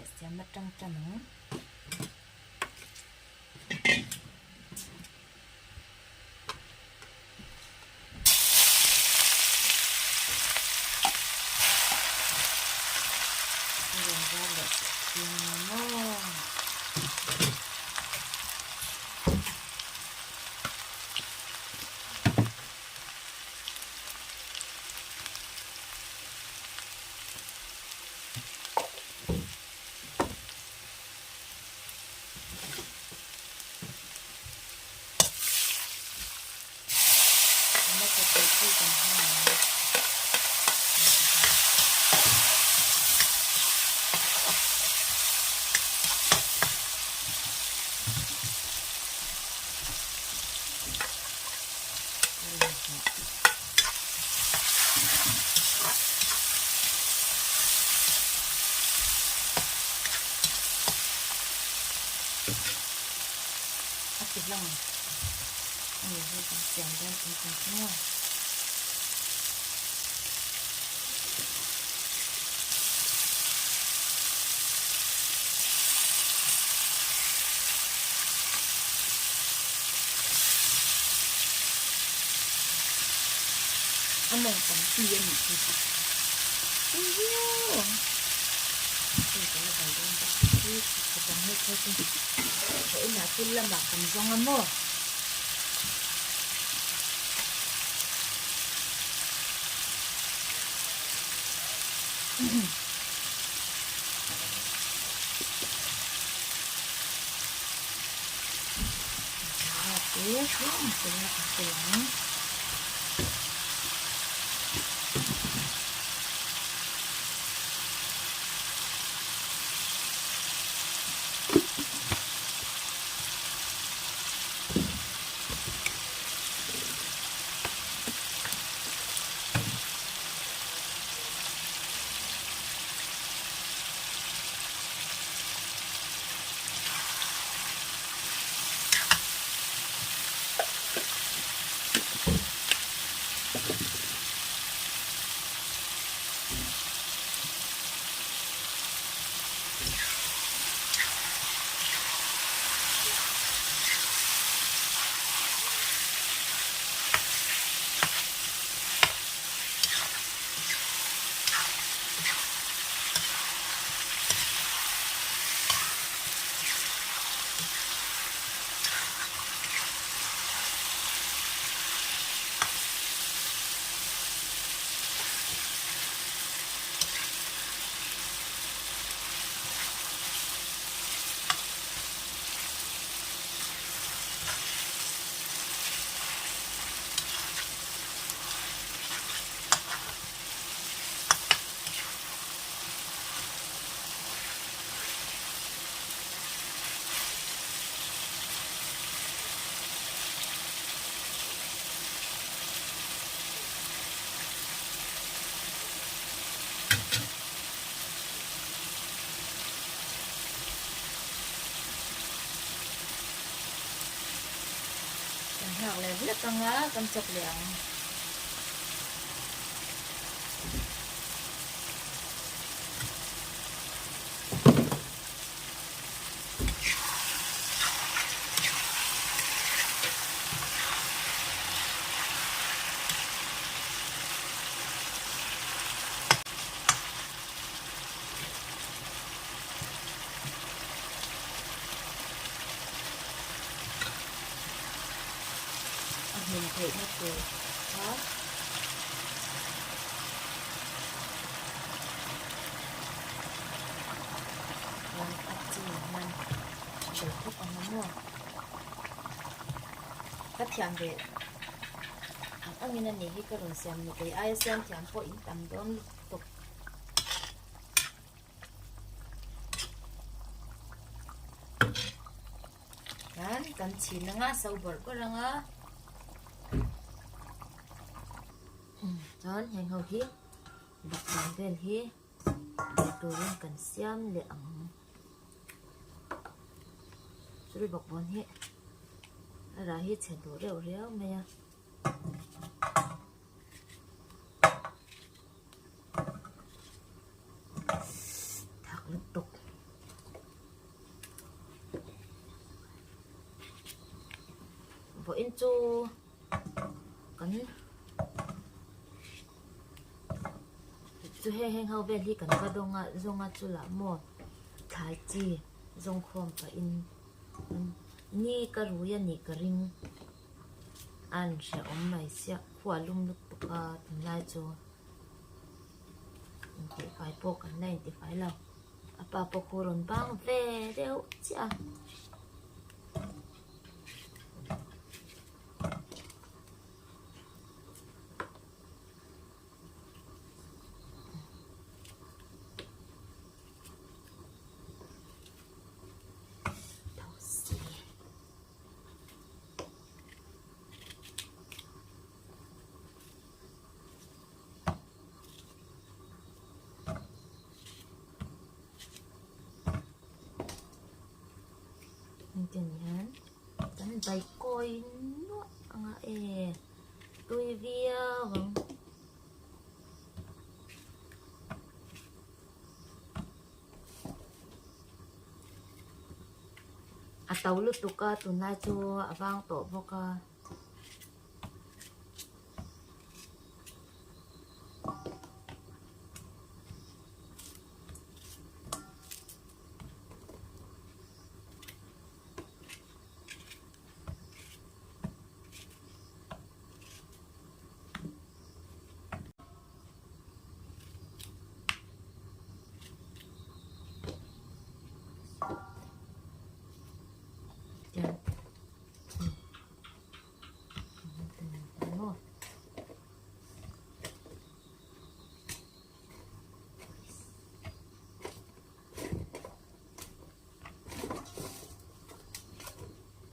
Chawhmeh siam atang tan ang. A ti hlang a ni hi kan siam dawn ang kan ti maw. A mawng tam chi a nih hi tui viau ang hei kan la kal dawn bawk hi khawp ang hei khaw chu vawiinah thil lamah kan zawng a maw. Kan nghak leh hlek anga kan chawk leh ang. A hmun theihna tur kha chuan a chi hian a fel khawp ang a maw ka thiam ve ang angin a ni hi ka rawn siam ni kei aia siam thiam pawh in tam dawn lutuk. Hian kan chhin anga so bawrh bawrh anga chuan heng ho hi bawkbawn vel hi turin kan siam leh ang chul bawkbawn hi a rah hi chhe duh reuh riau mai a. Thak lutuk. chu kan chu heng heng ho vel hi kan va dawng a zawng a chu lah maw thlai chi zawng khawm pahin ni ka rui a nih ka ring a an hrehawm mai siah khua lum lutuk a tunlai chu intihfai pawh kan la intifai lo a pa pawh khu rawn bang ve deuh chiah a. Engtin hian kan daih kawi nuah ang a e tui viau ang. A to lutuk a tunlai chu a vang tawh bawk a.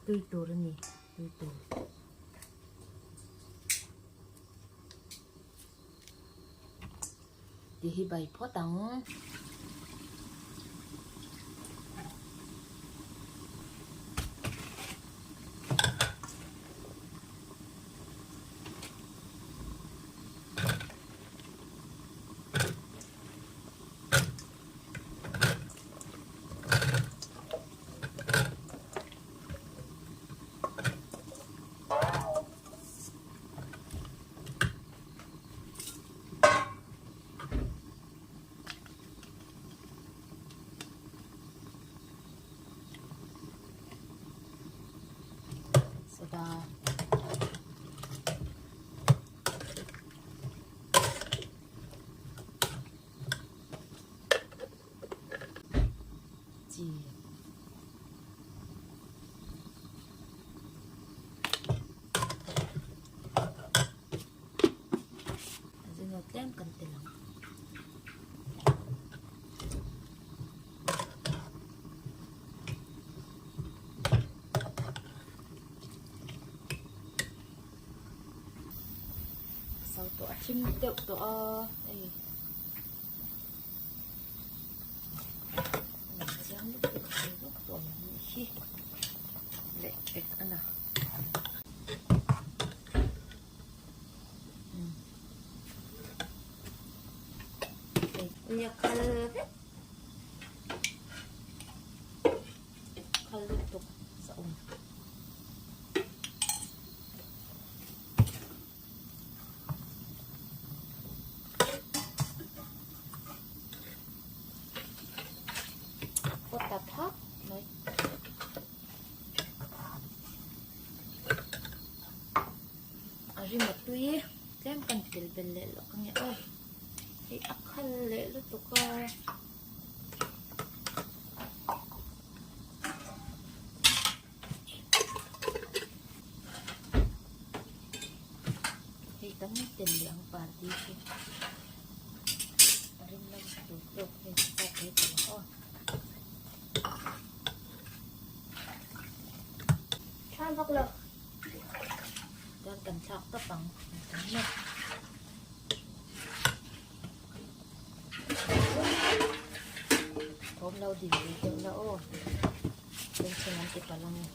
Tui tur a ni tui tur. Tih hi bai phawt ang. Soda. Chi. Zingaw tlem kan tel ang. So tawh a thim deuh tawh a hei chiang lutuk vak tawh lo nih hi leh pek a na. Nia khal vek khal lutuk sa awm. Có tạt thóc mấy A rim a tui e tlem kan tel belh leh loh ang e aw hei a khal leh lutuk a. Hei kan tel leh ang party hi a rim lam tur tawk hei tawk hei tel ang aw. Tha vak lo. Chuan kan thlak tawp ang kan mek. Thawm lo din ve deuh la aw. Bengchheng an ti palh ang e.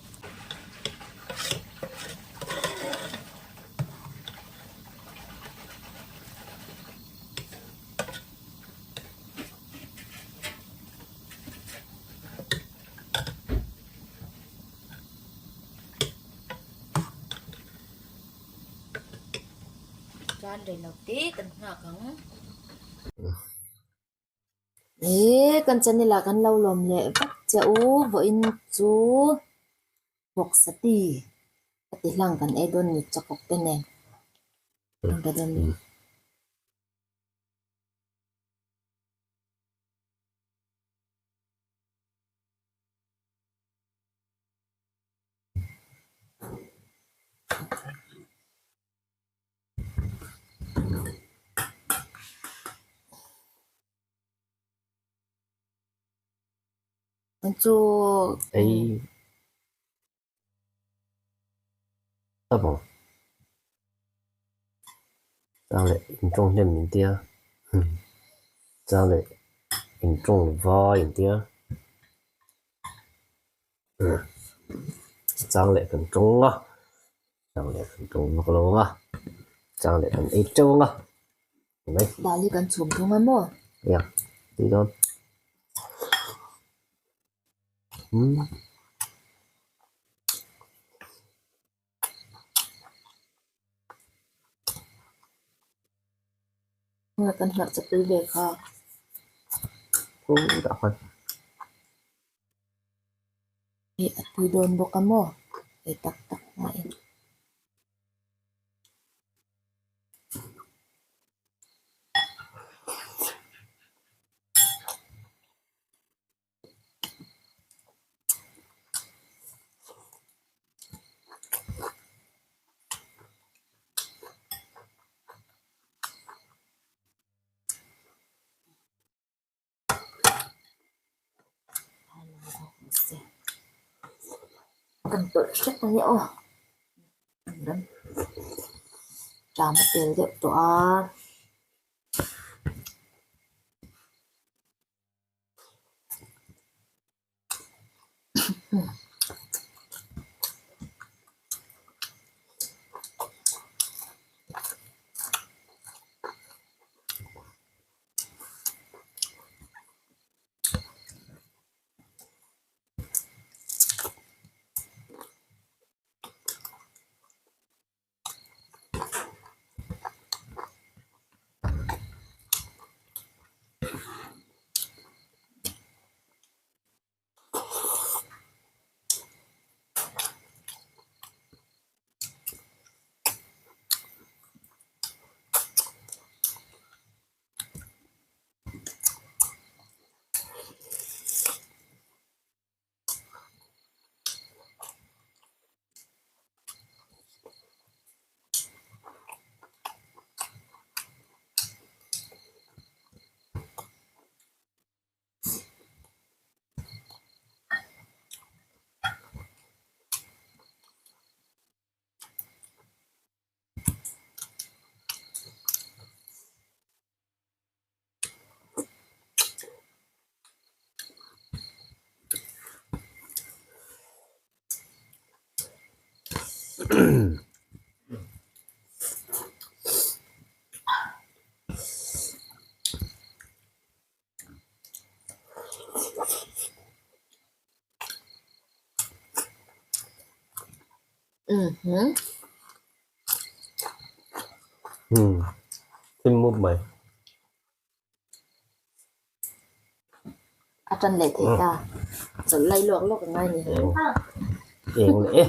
Chuan rei lo te kan nghak ang. Eee kan channel ah kan lo lawm leh vak che u vawiin chu Vawksati a ti hlang kan ei dawn ni chakawk te nen. Ka dawn ni. Chu Ei a bawng chang leh intawng hnem min tia chang leh intawng vai in tia chang leh kan tawng a chang leh kan tawng vak lo ang a chang leh kan ei teuh ang a. Mai. Dal hi kan chhum thung a maw? Ia, tih dawn. Umm. Nga kan hlauh chak pui ve kha. Khu dah khan. Hei a tui dawn bawk a maw? Hei tak tak hmain. Kan tawlh hrep a nia aw tlam a pel deuh tawh a. Thim mup mai. A tan leh thei ta. Chawlh lai lawk lawk a ngai ni. Eng leh e.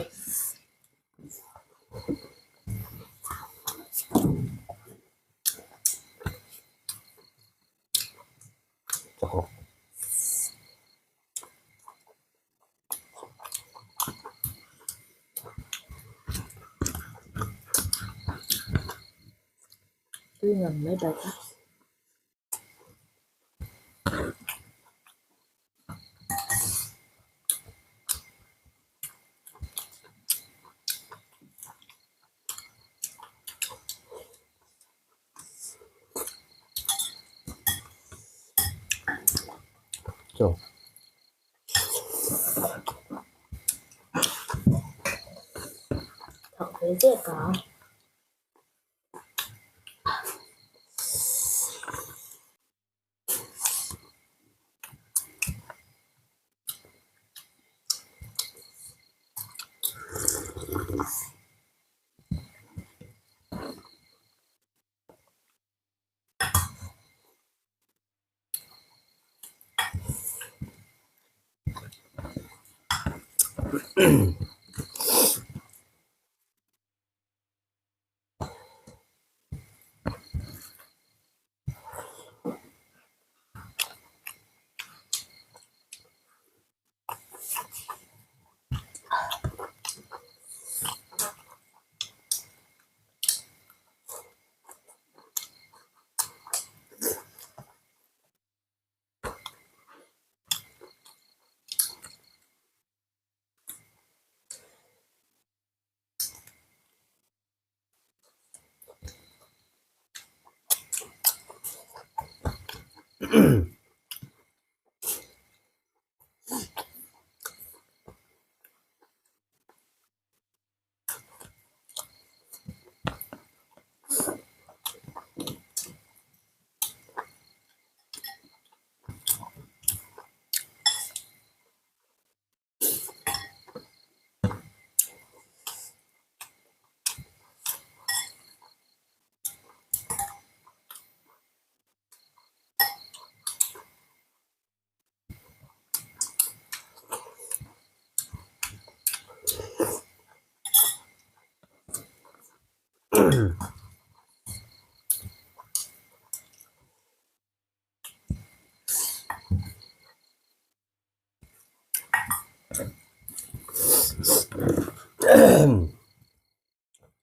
Tui ngam mai bai kha. Chaw. Thak ve zek a.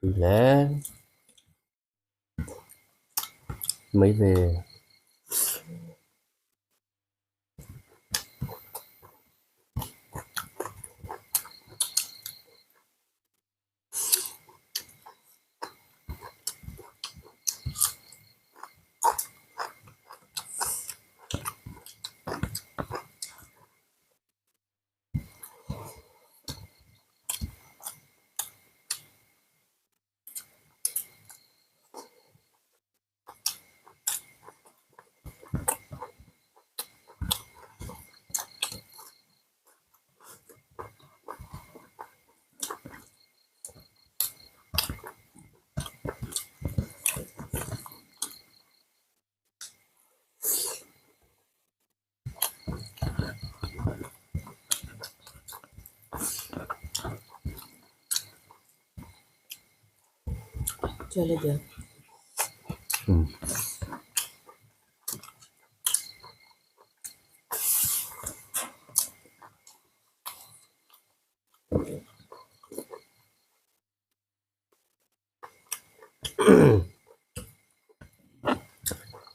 Tui hle mai ve.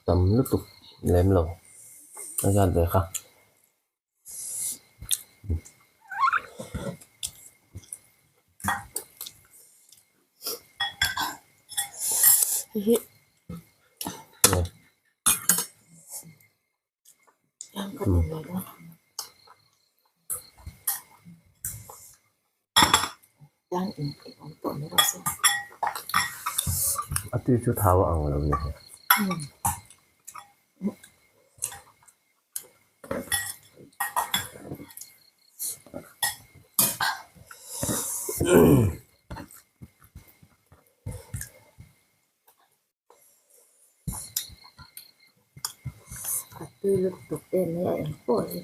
Tam lutuk lem lo a zat ve kha. A tui chu thau a ang lo ni he. A tui lutuk em mai a eng pawh hi.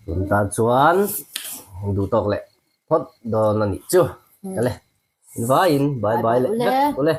Tun tan chuan duh tawk leh phawt dawn a nih chu. Kale, invaiin bye bye leh vek ule.